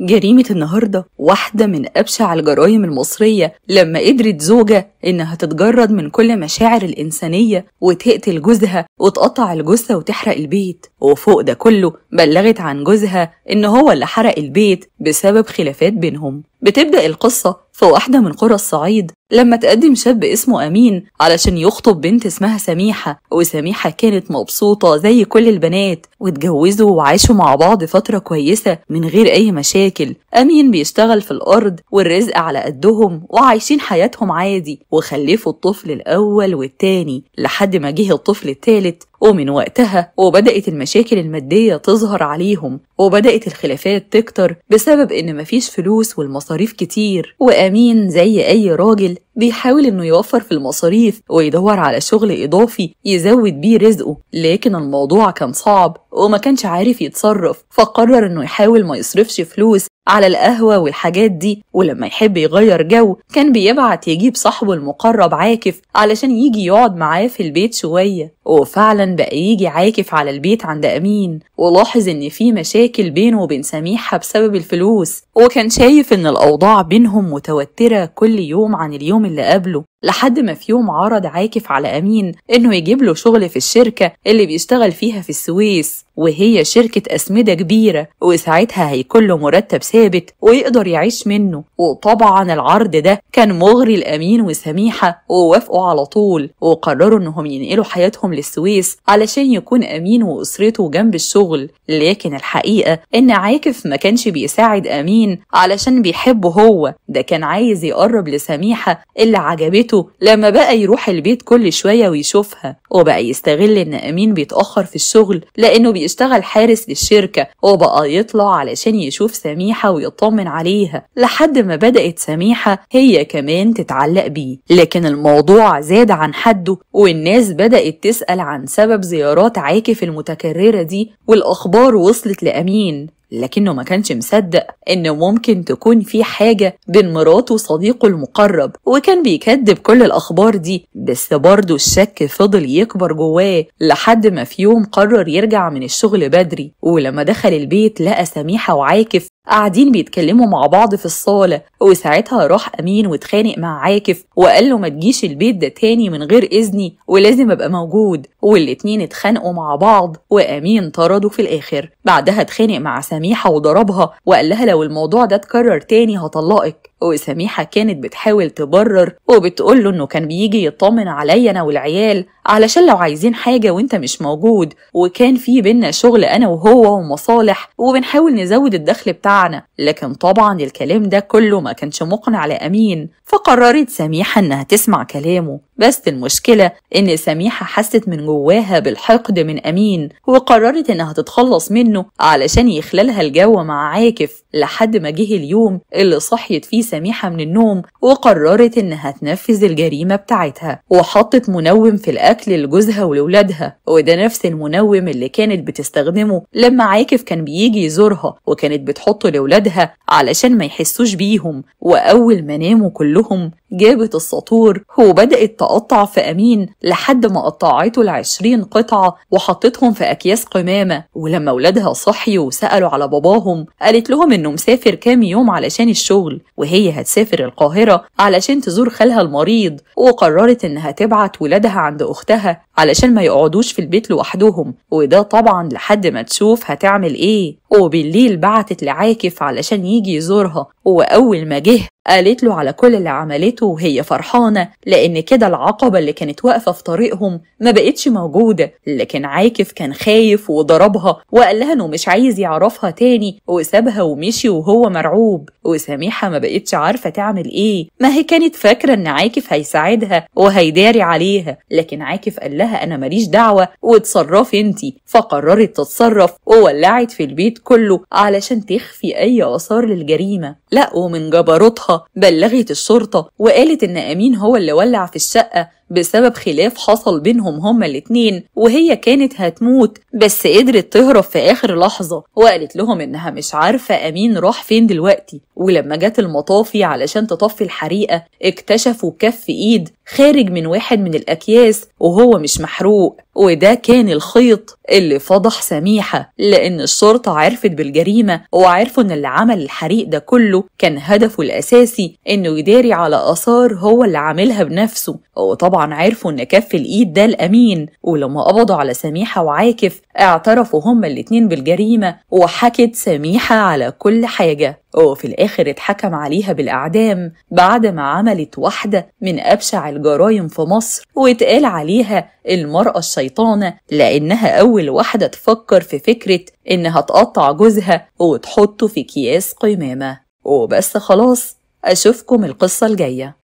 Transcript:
جريمة النهاردة واحدة من أبشع الجرائم المصرية، لما قدرت زوجة إنها تتجرد من كل مشاعر الإنسانية وتقتل جوزها وتقطع الجثة وتحرق البيت، وفوق ده كله بلغت عن جوزها إن هو اللي حرق البيت بسبب خلافات بينهم. بتبدأ القصة في واحدة من قرى الصعيد لما تقدم شاب اسمه أمين علشان يخطب بنت اسمها سميحة، وسميحة كانت مبسوطة زي كل البنات، واتجوزوا وعاشوا مع بعض فترة كويسة من غير أي مشاكل. أمين بيشتغل في الأرض والرزق على قدهم وعايشين حياتهم عادي، وخلفوا الطفل الأول والتاني لحد ما جه الطفل التالت، ومن وقتها وبدأت المشاكل المادية تظهر عليهم، وبدأت الخلافات تكتر بسبب إن مفيش فلوس والمصاريف كتير. وأمين زي أي راجل بيحاول إنه يوفر في المصاريف ويدور على شغل إضافي يزود بيه رزقه، لكن الموضوع كان صعب وما كانش عارف يتصرف، فقرر إنه يحاول ما يصرفش فلوس على القهوة والحاجات دي، ولما يحب يغير جو كان بيبعت يجيب صاحبه المقرب عاكف علشان يجي يقعد معاه في البيت شوية. وفعلا بقى يجي عاكف على البيت عند أمين، ولاحظ إن في مشاكل بينه وبين سميحة بسبب الفلوس، وكان شايف إن الأوضاع بينهم متوترة كل يوم عن اليوم اللي قبله، لحد ما في يوم عرض عاكف على أمين إنه يجيب له شغل في الشركة اللي بيشتغل فيها في السويس، وهي شركة أسمدة كبيرة، وساعتها هيكون له مرتب ثابت ويقدر يعيش منه. وطبعا العرض ده كان مغري لأمين وسميحة، ووافقوا على طول، وقرروا إنهم ينقلوا حياتهم للسويس علشان يكون أمين وأسرته جنب الشغل. لكن الحقيقة إن عاكف ما كانش بيساعد أمين علشان بيحبه هو، ده كان عايز يقرب لسميحة اللي عجبته لما بقى يروح البيت كل شوية ويشوفها، وبقى يستغل إن أمين بيتأخر في الشغل لأنه بيشتغل حارس للشركة، وبقى يطلع علشان يشوف سميحة ويطمن عليها، لحد ما بدأت سميحة هي كمان تتعلق بيه. لكن الموضوع زاد عن حده، والناس بدأت تسأل عن سبب زيارات عاكف المتكررة دي، والأخبار وصلت لأمين، لكنه ما كانش مصدق إن ممكن تكون في حاجة بين مراته وصديقه المقرب، وكان بيكذب كل الأخبار دي، بس برضه الشك فضل يكبر جواه لحد ما في يوم قرر يرجع من الشغل بدري. ولما دخل البيت لقى سميحة وعاكف قاعدين بيتكلموا مع بعض في الصالة، وساعتها راح أمين واتخانق مع عاكف وقال له ما تجيش البيت ده تاني من غير إذني ولازم أبقى موجود، والاتنين اتخانقوا مع بعض وأمين طرده في الآخر. بعدها اتخانق مع سميحة وضربها وقال لها لو الموضوع ده اتكرر تاني هطلقك، وسميحة كانت بتحاول تبرر وبتقول له إنه كان بيجي يطمن عليا أنا والعيال علشان لو عايزين حاجة وإنت مش موجود، وكان في بينا شغل أنا وهو ومصالح وبنحاول نزود الدخل بتاعنا. لكن طبعا الكلام ده كله ما كانش مقنع لأمين، فقررت سميحة إنها تسمع كلامه. بس المشكلة إن سميحة حست من جواها بالحقد من أمين، وقررت إنها تتخلص منه علشان يخللها الجو مع عاكف، لحد ما جه اليوم اللي صحيت فيه سميحة من النوم وقررت إنها تنفذ الجريمة بتاعتها، وحطت منوم في الأكل لجوزها ولولادها، وده نفس المنوم اللي كانت بتستخدمه لما عاكف كان بيجي يزورها، وكانت بتحطه لولادها علشان ما يحسوش بيهم. وأول ما ناموا كلهم جابت الساطور وبدأت تقطع في أمين لحد ما قطعته 20 قطعة وحطتهم في أكياس قمامة. ولما ولادها صحيوا وسألوا على باباهم قالت لهم إنه مسافر كام يوم علشان الشغل، وهي هتسافر القاهرة علشان تزور خالها المريض، وقررت إنها تبعت ولادها عند أختها علشان ما يقعدوش في البيت لوحدهم، وده طبعا لحد ما تشوف هتعمل إيه. وبالليل بعتت لعاكف علشان يجي يزورها، وأول ما جه قالت له على كل اللي عملته وهي فرحانة لأن كده العقبة اللي كانت واقفة في طريقهم ما بقتش موجودة. لكن عاكف كان خايف وضربها وقال لها إنه مش عايز يعرفها تاني، وسابها ومشي وهو مرعوب. وسميحة ما بقتش عارفة تعمل إيه، ما هي كانت فاكرة إن عاكف هيساعدها وهيداري عليها، لكن عاكف قال لها أنا ماليش دعوة واتصرفي انتي، فقررت تتصرف وولعت في البيت كله علشان تخفي أي آثار للجريمة. لا ومن جبروتها بلغت الشرطة وقالت إن أمين هو اللي ولع في الشقة بسبب خلاف حصل بينهم هما الاتنين، وهي كانت هتموت بس قدرت تهرب في آخر لحظة، وقالت لهم إنها مش عارفة أمين راح فين دلوقتي. ولما جت المطافي علشان تطفي الحريقة اكتشفوا كف إيد خارج من واحد من الأكياس وهو مش محروق، وده كان الخيط اللي فضح سميحة، لأن الشرطة عرفت بالجريمة وعرفوا إن اللي عمل الحريق ده كله كان هدفه الأساسي إنه يداري على آثار هو اللي عاملها بنفسه. وطبعا عرفوا إن كف الإيد ده الأمين، ولما قبضوا على سميحة وعاكف اعترفوا هما الاتنين بالجريمة، وحكت سميحة على كل حاجة، وفي الآخر اتحكم عليها بالإعدام بعد ما عملت واحدة من أبشع الجرائم في مصر، واتقال عليها المرأة الشيطانة لأنها أول واحدة تفكر في فكرة إنها تقطع جوزها وتحطه في أكياس قمامة. وبس خلاص، أشوفكم القصة الجاية.